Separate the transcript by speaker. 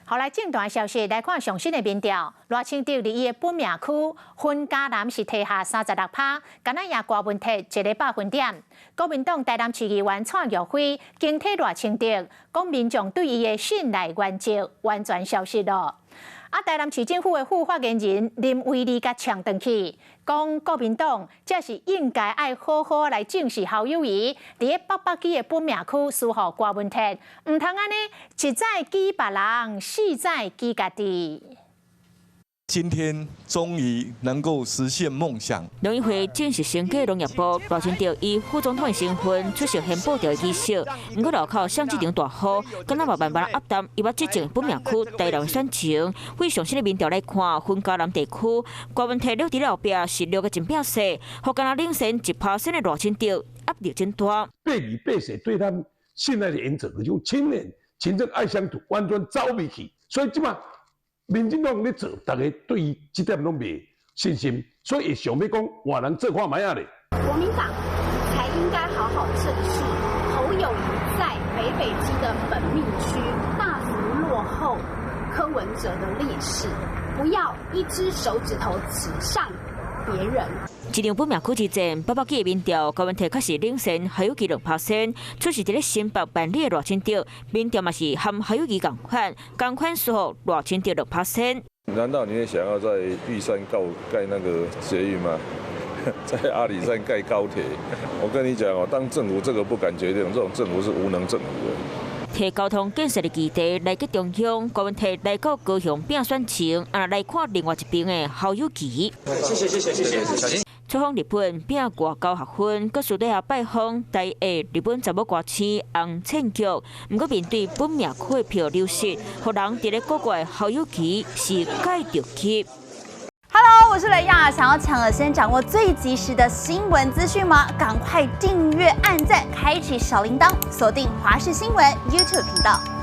Speaker 1: 好來，政壇消息來看上新的民調，賴清德佇伊的本命區雲嘉南是提下36趴，敢若贏柯文哲一个百分點。國民黨台南市議員蔡玉輝堅挺賴清德，講民眾對伊的信賴原則完全消失了。啊，台南市政府的副發言人林維利共嗆轉去，講國民黨這是應該愛好好來正視侯友宜佇咧北北基的本命區輸予柯文哲，毋通按呢一再記別人，四再記家己。
Speaker 2: 今天終於能夠實現夢想。
Speaker 3: 農委會正式升格農業部，賴清德以副總統的身份出席宣布的儀式。毋過路口上這場大雨，敢若嘛慢慢壓淡，伊欲執政本命區台南選情。對上新的民調來看，雲嘉南地區柯文哲落佇後壁是落個真拼勢，予敢若領先1%的賴清德壓力真大。
Speaker 4: 八二八四對他們現在的原則，就清廉、勤政、愛鄉土，完全走袂去。所以這馬民進黨咧做，大家對伊這點攏袂信心，所以會想欲講換人做看覓仔咧。
Speaker 5: 國民黨才應該好好正視侯友宜在北北基的本命區大幅落後柯文哲的劣勢，不要一隻手指頭指向別人。
Speaker 3: 這場本命區之戰，北北基的民調，柯文哲確實領先侯友宜2%，出席佇咧新北辦理的賴清德，民調嘛是和侯友宜仝款，仝款輸予賴清德2%。
Speaker 6: 難道你也想要在玉山蓋蓋那個捷運嗎？在阿里山蓋高鐵？我跟你講哦，當政府這個不敢決定，這種政府是無能政府。
Speaker 3: 提交通建設的議題來去中央，柯文哲來到高雄拼選情，啊來看另外一邊的侯友宜。
Speaker 7: 謝謝謝謝謝謝，小心。
Speaker 3: 出訪日本拼外交學分，閣私底下拜訪台裔日本查某歌星翁倩玉。毋過面對本命區的票流失，予人佇咧古怪侯友宜是蓋著急。
Speaker 8: Hello，我是雷亞，想要搶先掌握最及時的新聞資訊嗎？趕快訂閱、按讚、開啟小鈴鐺，鎖定華視新聞 YouTube 頻道。